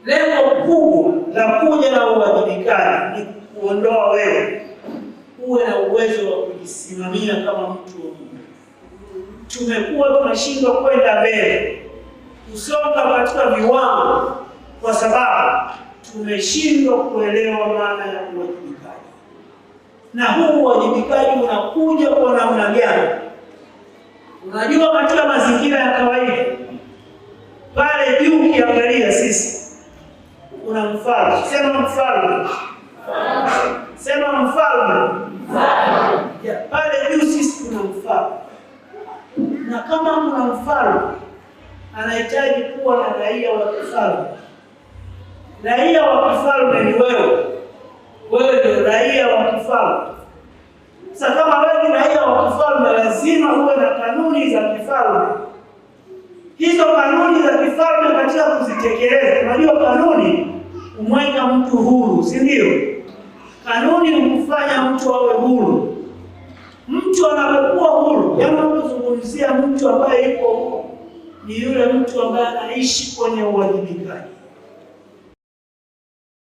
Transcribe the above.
Lengo kubwa la kuja na uwajibikaji ni kuondoa wewe uwe na uwezo wa kujisimamia kama mtu wa Mungu. Tumekuwa tunashindwa kwenda mbele, kusonga katika viwango, kwa sababu tumeshindwa kuelewa maana ya uwajibikaji. Na huu uwajibikaji unakuja kwa namna gani? Unajua, katika mazingira ya kawaida pale juu ukiangalia sisi kuna mfalme. Sema mfalme, sema mfalme. Ya, pale juu sisi kuna mfalme, na kama kuna mfalme anahitaji kuwa na raia wa kifalme. Raia wa kifalme ni wewe, wewe ndio raia wa kifalme. Sasa kama wewe ni raia wa kifalme, lazima uwe na kanuni za kifalme. Hizo kanuni za kifalme katika kuzitekeleza, unajua kanuni humweka mtu huru, si ndio? Kanuni humfanya mtu awe huru. Mtu anapokuwa huru, yaani unapozungumzia mtu ambaye yuko huru, ni yule mtu ambaye anaishi kwenye uwajibikaji.